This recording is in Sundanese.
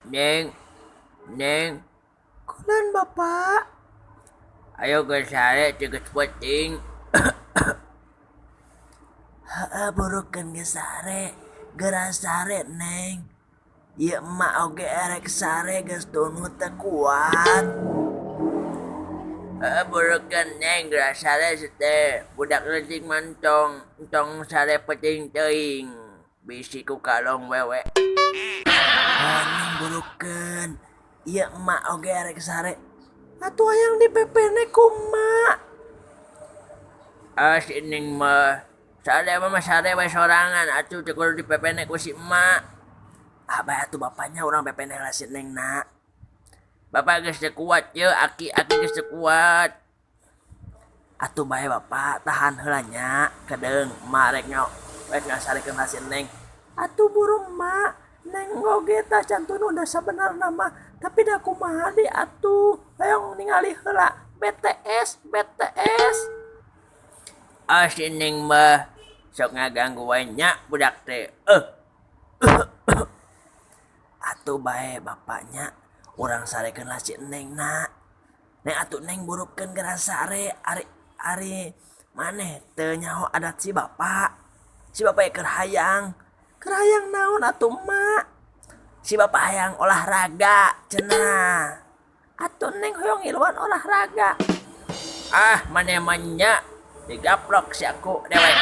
Neng, Neng, Kunaon, Bapak? Ayo geus sare teu geus peuting. Heeh, burukeun geus sare. Geura sare, Neng. Ieu emak oge erek sare, geus tunduh teu kuat. Heeh, burukeun, Neng, geura sare teh. Budak leutik mah entong, entong sare peuting teuing. Bisi ku kalong wewe. Heuh, Neng, burukeun. Ieu emak oge erek sare. Atuh hayang dipepene ku emak. Ah, si Neng mah. Sare mah sare we sorangan atuh, teu kudu dipepene ku si emak. Ah, bae atuh bapaknya, urang pepene lah si Neng na. Bapak geus teu kuat ye, aki aki geus teu kuat. Atuh bae, Bapak, tahan heula nya, kedeung emak rek ngasarekeun si Neng. Atuh buru, Emak. Neng oge tah can tunduh da sabenerna mah, tapi da kumaha deui atuh, hoyong ningali heula BTS BTS. Ah, si Neng mah sok ngaganggu wae nya budak teh. Atuh bae, bapaknya, urang sarekeun lah si Neng na. Neng, atuh Neng, burukeun geura sare. Ari ari maneh teu nyaho adat si bapak. Si bapak keur hayang. Keur hayang naon atuh, Emak? Si bapak hayang olahraga cenah. Atuh Neng hoyong ngiluan olahraga. Ah, maneh mah nya, digaplok si aku dewek.